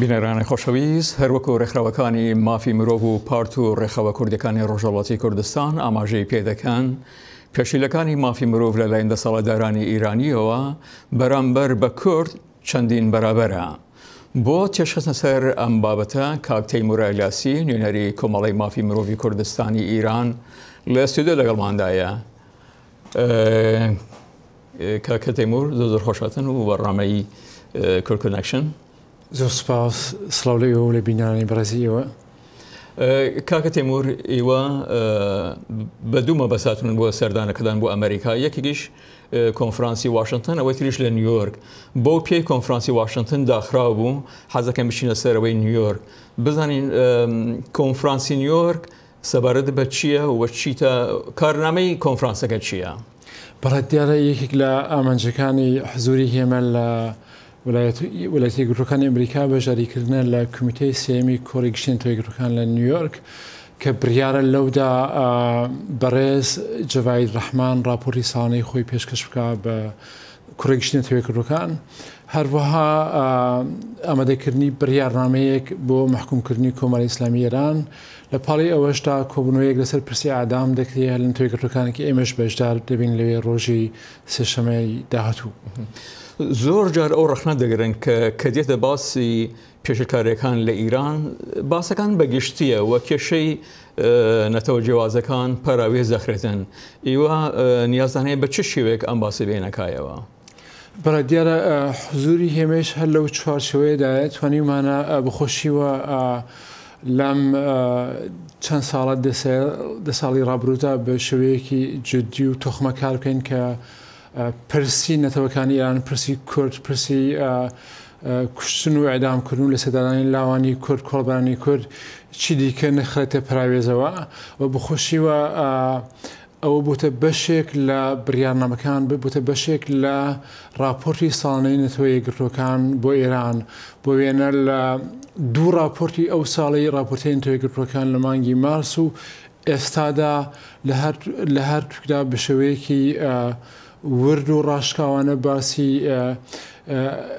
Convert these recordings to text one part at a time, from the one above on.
بینەرانی خۆشەویست، هەروەکو ڕێکخراوەکانی مافی مرۆڤ و پارت و ڕێکخراوە کوردیەکانی ڕۆژهەڵاتی کوردستان ئاماژەی پێدەکەن، پێشیلەکانی مافی مرۆڤ لەلایەن دەسەڵاتدارانی ئیرانیەوە بەرامبەر بە کورد چەندین بەرابەرە. بۆ تێشخستنە سەر ئەم بابەتە کاک تەیمور ئەلیاسی نوێنەری کۆمەڵەی مافی مرۆڤی کوردستانی ئیران لە ستودیۆ لەگەڵماندایە. کاکە تەیمور زۆر زۆر خۆشهاتن و بەرنامەی کورد کۆنێکشن. زۆر سوپاس، سڵاو لە ئێوە و لە بینەرانی بەڕێزی ئێوە. کاکە تەیمور ئیوە بە دوو مەبەست هاتوون بۆ سەردانەکەدان بۆ ئەمریکا، یەکێکیش کۆنفرانسی واشنتن ئەوەی تریش لە نیویۆرک. بەو پێی کۆنفرانسی واشنتن داخراو بوو حەزەکەم بچینە سەرەوەی نیویۆرک بزانین کۆنفرانسی نیویۆرک سەبارەت بە چییە و چیتە کارنامەی کۆنفرانسەکە چییە؟ بەڵێ دیارە یەکێک لە ئامانجەکانی حزوری هێمە لە ویلایەتە یەکگرتووەکانی ئەمریکا بەشداریکردنە لە کۆمیتەی سێیەمی کۆڕی گشتی نەتەوە یەکگرتووەکان لە نیویۆرک کە بڕیارە لەودا بەڕێز جەڤاید ڕەحمان ڕاپۆرتی ساڵانەی خۆی پێشکەش بکا بە کۆڕی گشتی نەتەوە یەکگرتووەکان. هەروەها ئامادەکردنی بڕیارنامەیەک بۆ مەحکومکردنی کۆماری ئیسلامی ئێران. لە پاڵی ئەوەشدا کۆبوونەوەیەک لەسەر پرسی ئیعدام دەکرێت لە نەتەوە یەکگرتووەکان کە ئێمەش بەشدار دەبین لەوێ ڕۆژی سێشەممەی داهاتوو. زۆر جار ئەو ڕەخنە دەگرن کە کە دێتە باسی پێشلکاریەکان لە ئیران باسەکان بە گشتیە و کێشەی نەتەوە جیاوازەکان پەراوێز دەخرێتن ئیوە نیازتان هەیە بە چ شێوەیەک ئەم باسە بێنە کایەوە؟ بەڵێ دیارە حزوری هێمەیش هەر لەو چوارچێوەیەدایە توانیومانە بەخۆشیوە لەم چەند ساڵە دە ساڵی ڕابروودا بە شێوەیەکی جدی و تۆخمە کار بکەین کە پرسی نەتەوەکانی ئێران، پرسی کورد، پرسی کوشتن و ئێعدامکردن و لەسێدارەدانی لاوانی کورد، کۆڵبەرانی کورد چی دیکە نەخرێتە پەراوێزەوە و بەخۆشیوە ئەوە بۆتە بەشێک لە بڕیارنامەکان، بۆتە بەشێک لە ڕاپۆرتی ساڵانەی نەتەوە یەکگرتووەکان بۆ ئێران. بۆ وێنە لە دوو ڕاپۆرتی ئەو ساڵەی ڕاپۆرتی نەتەوە یەکگرتووەکان لە مانگی مارس و ئێستادا لە هەردووکدا بە شێوەیەکی ورد و ڕاشکاوانە باسی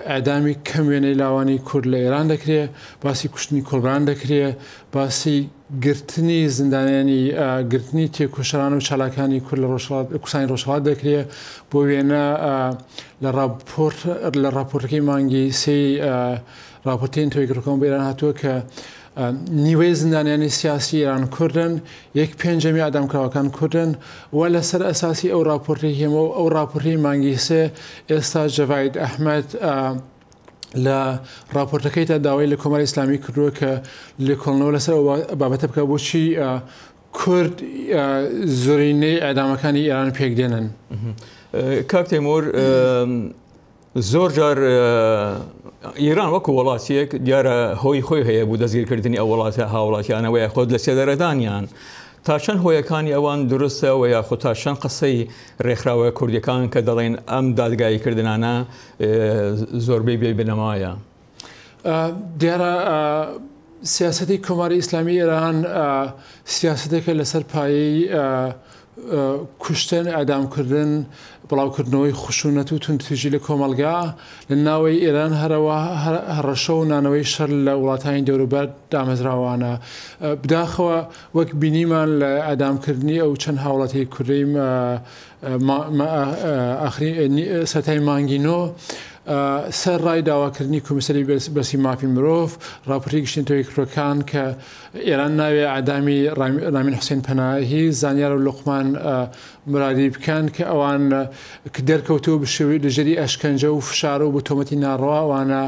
ئێعدامی کەم وێنەی لاوانی کورد لە ئێران دەکرێ، باسی کوشتنی کۆڵبەران دەکرێ، باسی گرتنی زیندانیانی گرتنی تێکۆشەران و چالاکانی کورد لە ڕۆژهەڵات کوردستانی ڕۆژهەڵات دەکرێ. بۆ وێنە لە ڕاپۆرت لە ڕاپۆرتەکەی مانگی سێی ڕاپۆرتی نەتەوە یەکگرتووەکان بۆ ئێران هاتووە کە نیوەی زیندانیانی سیاسی ئێران کوردن، یەک پێنجەمی ئادامکراوەکان کوردن و لەسەر ئەساسی ئەو ڕاپۆرتی هێمە و ئەو ڕاپۆرتی مانگی سێ ئێستا جەڤاید ئەحمەد لە ڕاپۆرتەکەیدا داوای لە کۆماری ئیسلامی کردووە کە لێکۆڵنەوە لەسەر ئەو بابەتە بکە بۆچی کورد زۆرینەی ئەدامەکانی ئێران پێک دێنن. کاک تەیمور زۆر جار ئیران وەکو وڵاتیەک دیارە هۆی خۆی هەیە بۆ دەستگیرکردنی ئەو وڵاتە هاوڵاتیانەوە یاخود لە سێدارەدانیان تا چەند هۆیەکانی ئەوان دروستە و یاخود تا چەند قسەی ڕێکخراوە کوردیەکان کە دەڵێن ئەم دادگاییکردنانە زۆربەی بێ بنەمایە. دیارە سیاسەتی کۆماری ئیسلامی ئێران سیاسەتێکە لەسەر پایەی کوشتن، ئیعدامکردن، بڵاوکردنەوەی خشونەت و توندوتیژی لە کۆمەڵگا لە ناوەی ئێران هەرەوە هەڕەشە و نانەوەی شەر لە وڵاتانی دەوروبەر دامەزراوانە. بداخەوە وەک بینیمان لە ئیعدامکردنی ئەو چەند هاوڵاتیی کوردەی ئاخری سەرەتای مانگی نۆ سەر ڕای داواکردنی کۆمیسەری بەرزی مافی مرۆڤ، ڕاپۆرتی گشتی نەتەوە یەکگرتووەکان کە ئێران ناوێ ئەعدامی ڕامین حوسێن پەناهی، زانیار و لوقمان مورادی بکەن کە ئەوان کە دەرکەوتووە بە شێوەی لەژێری ئەشکەنجە و فشار و بە تۆمەتی ناڕەوا ئەوانە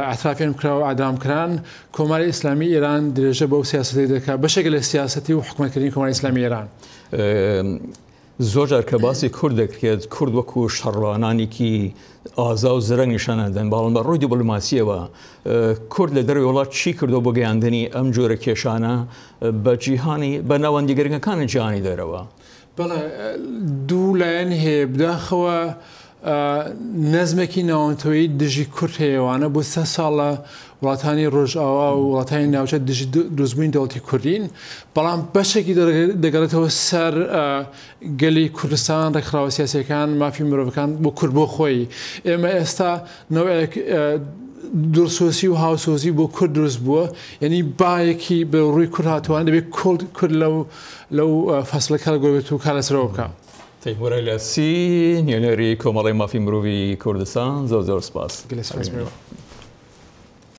ئەعترافیان کرا و ئەعدام کران. کۆماری ئیسلامی ئێران درێژە بەو سیاسەتەی دەکات، بەشێکە لە سیاسەتی و حکومەتکردنی کۆماری ئیسلامی ئێران. زۆر جار کە باسی کورد دەکرێت کورد وەکو شەڕوانانێکی ئازا و زرەنگ نیشان دەدەن، بەڵام بە ڕووی دیبلۆماسیەوە کورد لە دەرەوەی وڵات چی کردووە بۆ گەیاندنی ئەم جۆرە کێشانە بە جیهانی بە ناوەندی گرنگەکانی جیهانی دەرەوە؟ بەڵێ دوو لایەن هەیە بداخەوە نەزمێکی ناوەنتەوەیی دژی کورد هەیە وانە بۆ سە ساڵە وڵاتانی ڕۆژئاوا و وڵاتانی ناوچە دژی دروستبوونی دەوڵەتی کوردین، بەڵام بەشێکی دەگەڕێتەوە سەر گەلی کوردستان، ڕێکخراوە سیاسیەکان، مافی مرۆڤەکان بۆ کورد بۆ خۆی. ئێمە ئێستا نەوەیەک دڵسۆزی و هاوسۆزی بۆ کورد دروست بووە، یعنی باەکی بە ڕووی کورد هاتووان، دەبێت کورد لەو فەسلە کەڵک وەربێت و کار لەسەرەوە بکە. تەیموور ئەلیاسی، نوێنەری کۆمەڵەی مافی مرۆڤی کوردستان، زۆر زۆر سپاس. گەلێ سپاس.